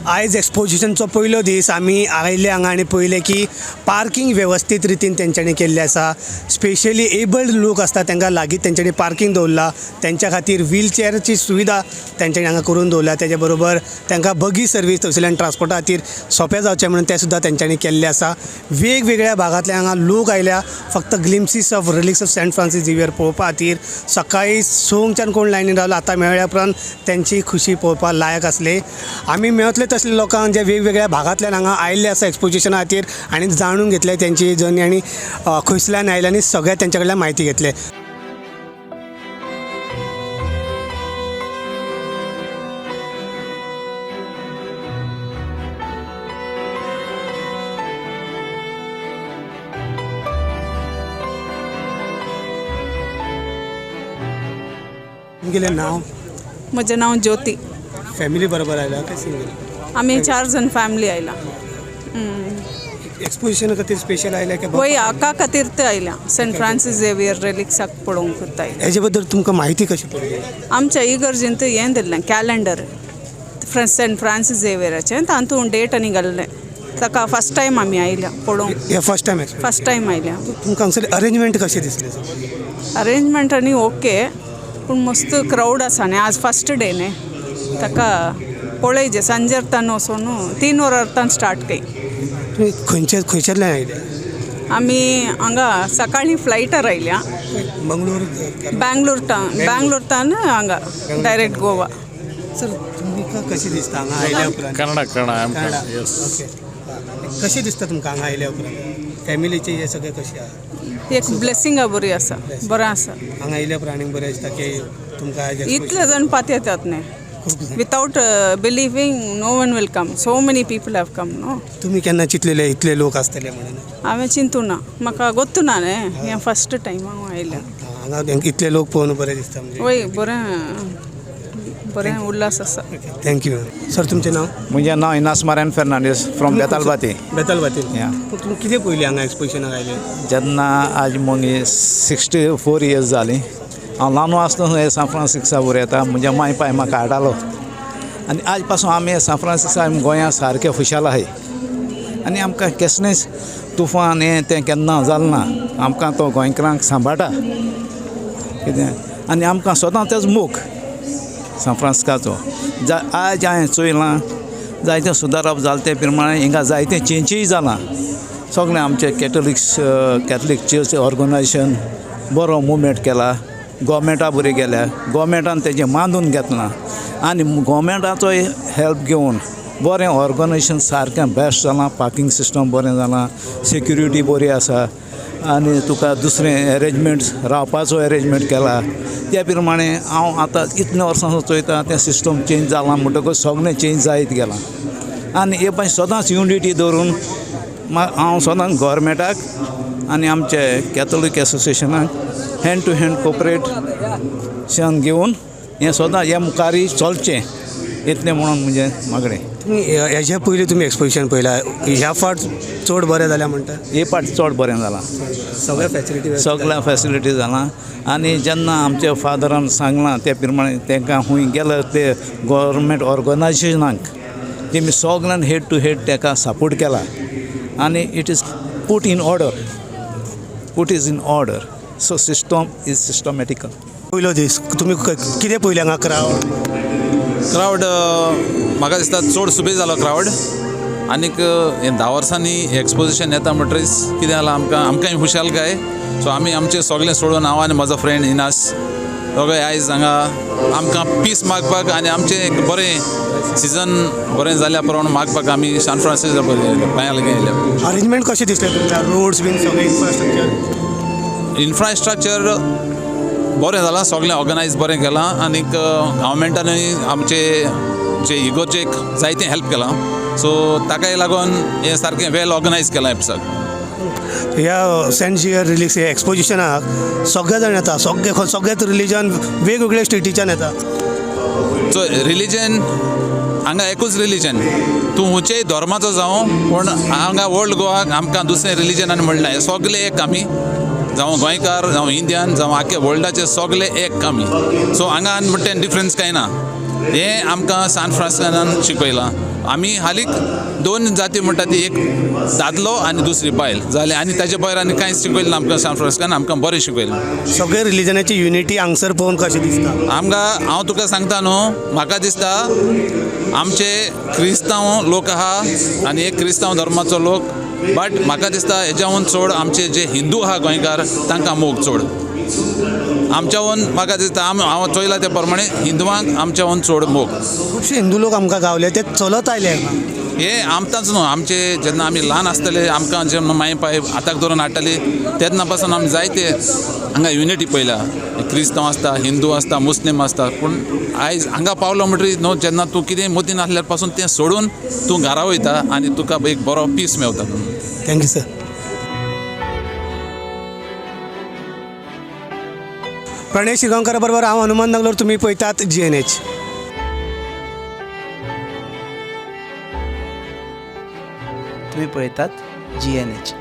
आयज एक्सपोजिशनचो पयलो दीस. आमी आयले हांगा आनी पळयलें की पार्कींग वेवस्थीत रितीन तेंच्यांनी केल्लें आसा. स्पेशली एबल्ड लोक आसता तांकां लागींच तेंच्यांनी पार्कींग दवरला. तेंच्या खातीर व्हीलचॅरची सुविधा तेंच्यांनी हांगा करून दवरल्या. तेजे बरोबर तांकां बगी सर्वीस थंयसरल्यान ट्रान्सपोर्टा खातीर सोंपें जावचें म्हणून तें सुद्दां तेंच्यांनी केल्लें आसा. वेगवेगळ्या भागांतल्यान हांगा लोक आयल्या फक्त glimpses of relics of Saint Francis Xavier पळोवपा खातीर. सकाळीं संकच्यान कोण लायनीन रावला, आतां मेळ्ळ्या उपरांत तेंची खुशी पळोवपा लायक आसली. आमी मेळतले तसले लोकांक जे वेगवेगळ्या भागांतल्यान हांगा आयिल्ले आसा एक्सपोजिशना खातीर आनी जाणून घेतले तेंची जर्नी आनी खंयसल्यान आयले आनी सगळें तेंच्या कडल्यान म्हायती घेतले. तुमगेलें नांव? म्हजें नांव ज्योती. फॅमिली बरोबर आयला काय सिंगल? आमी चार जण फॅमिली आयला. एक्सपोजिशना खातीर स्पेशल आयल्या काय? वय, हाका खातीर ते आयल्या, सेंट फ्रांसीस झेवियर रेलिक्साक पळोवंक आयल्या. हेजे बद्दल तुमकां म्हायती कशी पडली? आमच्या इगर्जेंत हें दिल्लें कॅलेंडर सेंट फ्रांसीस झेवियराचें, तातूंत डेट आनी घाल्लें. ताका फर्स्ट टायम आमी आयल्या पळोवंक. हे फर्स्ट टायम? फर्स्ट टायम आयल्या. तुमकां हांगसर अरेंजमेंट कशें दिसलें? अरेंजमेंट आनी ओके, पूण मस्त क्रावड आसा न्ही, आज फर्स्ट डे न्ही, ताका पळयजे सांजेर तान वचून 3 वरां तान स्टार्ट काय. तुमी खंयचे खंयच्यातल्यान आयले? आमी हांगा सकाळीं फ्लायटार आयल्या. मंगळूर? बँगलोर तान, बँगलोर तान हांगा डायरेक्ट गोवा. सर, तुमकां कशें दिसता हांगा आयल्या उपरांत? Kannada, Kannada, I am Kannada. Kannada, yes. Okay, कशें दिसता तुमकां हांगा आयल्या उपरांत? फॅमिलीचें हें सगळें कशें आहा? एक ब्लेसिंगा बरी आसा, बरें आसा. हांगा आयल्या उपरांत आनीक बरें दिसता की तुमकां आयज इतले जाण पातयेतात न्ही. खूब जाण. Without believing no one will come. So many people have come, no? तुमी केन्ना चिंतलेले इतले लोक आसतले म्हणून? हांवें चिंतूं ना, म्हाका गोत्तू ना न्ही, हें फर्स्ट टायम हांव आयल्या. हांगा इतले लोक पळोवन बरें दिसता म्हणजे? वय, बरें बरें उल्हास आसा. Thank you sir. तुमचें नांव? म्हजें नांव इनास मार्यान फेर्नांडीस फ्रॉम बेतालबाती. बेतालबाती. या. तुमी कितें पळयलें हांगा एक्सपोजिशनाक आयले? जेन्ना आज म्हगे 64 इयर्स जालीं. हांव ल्हान आसतना हे सान फ्रांसिस्का बरयता. म्हज्या माय पाय म्हाका हाडटालो आनी आज पासून आमी सान फ्रांसिस्का गोंया सारके खुशाल आहाय आनी आमकां केसलेंच तुफान हें तें केन्ना जालें ना. आमकां तो गोंयकारांक सांबाळटा कितें आनी आमकां सदांच तेजो मोग सान फ्रांसिस्काचो. जा आज हांवें चोयलां, जायतें सुदारप जालें, ते प्रमाणे हिंगा जायतें चेंजीय जालां. सगळें आमचे कॅथलिक्स, कॅथलीक चर्च ऑर्गनायजेशन बरो मुवमेंट केला. गोवमेंटा बरी गेल्या, गोवमेंटान तेजें मानून घेतलां आनी गोवमेंटाचोय हेल्प घेवन बरें ऑर्गनायजेशन सारकें बेस्ट जालां. पार्कींग सिस्टम बरें जालां, सेक्युरिटी बरी आसा आनी तुका दुसरें एरेंजमेंट्स, रावपाचो एरेंजमेंट केला. त्या प्रमाणे हांव आतां इतल्या वर्सां चोयता, तें सिस्टम चेंज जालां म्हणटकूच सगळें चेंज जायत गेलां आनी हे भाशेन सदांच युनिटी दवरून हांव सदांच गोवोरमेंटाक आनी आमचे कॅथोलीक एसोसिएशनाक हँड टू हँड कोपरेशन घेवन हें सदां हे मुखारय चलचें इतलें म्हणून म्हजें मागणें. तुमी हेज्या पयलीं तुमी एक्सपोजिशन पळयला, ह्या फावट चड बरें जालें म्हणटा? हे पाट चड बरें जालां. सगळ्या फॅसिलिटी? सगळ्या फॅसिलिटी जालां आनी जेन्ना आमच्या फादरान सांगलां ते प्रमाणे तांकां खूंय गेले ते गोवोरमेंट ऑर्गनायजेशनाक तेमी सगल्यान हेड टू हेड ताका सपोर्ट केला आनी it is put in order, put is in order, so system is systematical. पयलो दीस, तुमी कितें पळयलें हांगा क्रावड? क्रावड म्हाका दिसता चड सुबेज जालो क्रावड. आनीक हें 10 वर्सांनी एक्सपोजिशन येता म्हणटरीच कितें जालां, आमकां आमकांय खुशालकाय. सो आमी आमचें सगळें सोडून हांव आनी म्हजो फ्रेंड इनास सगळे आयज हांगा आमकां पीस मागपाक आनी आमचें एक बरें सिजन बरें जाल्या प्रमाण मागपाक आमी सान फ्रांसीस पांयां लागीं आयल्या. अरेंजमेंट कशें दिसलें तुमकां, रोड्स बीन सगळें इन्फ्रास्ट्रक्चर? इन्फ्रास्ट्रक्चर बरें जालां, सगळें ऑर्गनायज बरें केलां आनीक गव्हर्मेंटानूय आमचे जे इगोर्जेक जायतें हेल्प केलां, सो ताकाय लागून हें सारकें वेल ऑर्गनायज केलां एपसाक. ह्या सेंट झेवियर रिलिक्स हे एक्सपोजिशनाक सगळे जाण येता, सगळे सगळेच रिलीजन वेगवेगळ्या स्टेटीच्यान येता. सो रिलीजन हांगा एकूच रिलीजन, तूं खंयचेय धर्माचो जावं, पूण हांगा ओल्ड गोवाक आमकां दुसरें रिलीजनान म्हणना, सगळे एक आमी. जावं गोंयकार जावं इंडियन जावं आख्खे वर्ल्डाचे सगळे एक आमी. सो हांगा म्हणटा डिफरन्स कांय ना. हें आमकां सान फ्रांसिस्कान शिकयलां. आमी हालींच दोन जाती म्हणटा ती एक दादलो आनी दुसरी बायल जालें, आनी ताजे भायर आनी कांयच शिकयलें ना आमकां सान फ्रांसिस्कान. आमकां बरें शिकयलां. सगळे रिलिजनाची युनिटी हांगसर पळोवन कशें दिसता? आमकां, हांव तुका सांगता न्हू, म्हाका दिसता आमचे क्रिस्तांव लोक आहा आनी एक क्रिस्तांव धर्माचो लोक, बट म्हाका दिसता हेज्याहून चड आमचे जे हिंदू आहा गोंयकार तांकां मोग चड आमच्याहून. म्हाका दिसता हांव चोयला ते प्रमाणे हिंदवांक आमच्याहून चड मोग. खुबशे हिंदू लोक आमकां गावले, ते चलत आयले हांगा. हे आमकांच न्हू, आमचे जेन्ना आमी ल्हान आसतले आमकां जेन्ना माय पाय हाताक धरून हाडटाली तेन्ना पासून आमी जायते हांगा युनिटी पळयल्या. क्रिस्तांव आसता, हिंदू आसता, मुस्लीम आसता, पूण आयज हांगा पावलो म्हणटरीर न्हू जेन्ना तूं कितें मतीन आसल्यार पासून तें सोडून तूं घरा वयता आनी तुका एक बरो पीस मेवता. Thank you sir. Pranay Shigaonkar बरोबर हांव हनुमान नागलोर, तुमी पळयतात जीएनएच. तुम्ही पळयतात जीएनएच.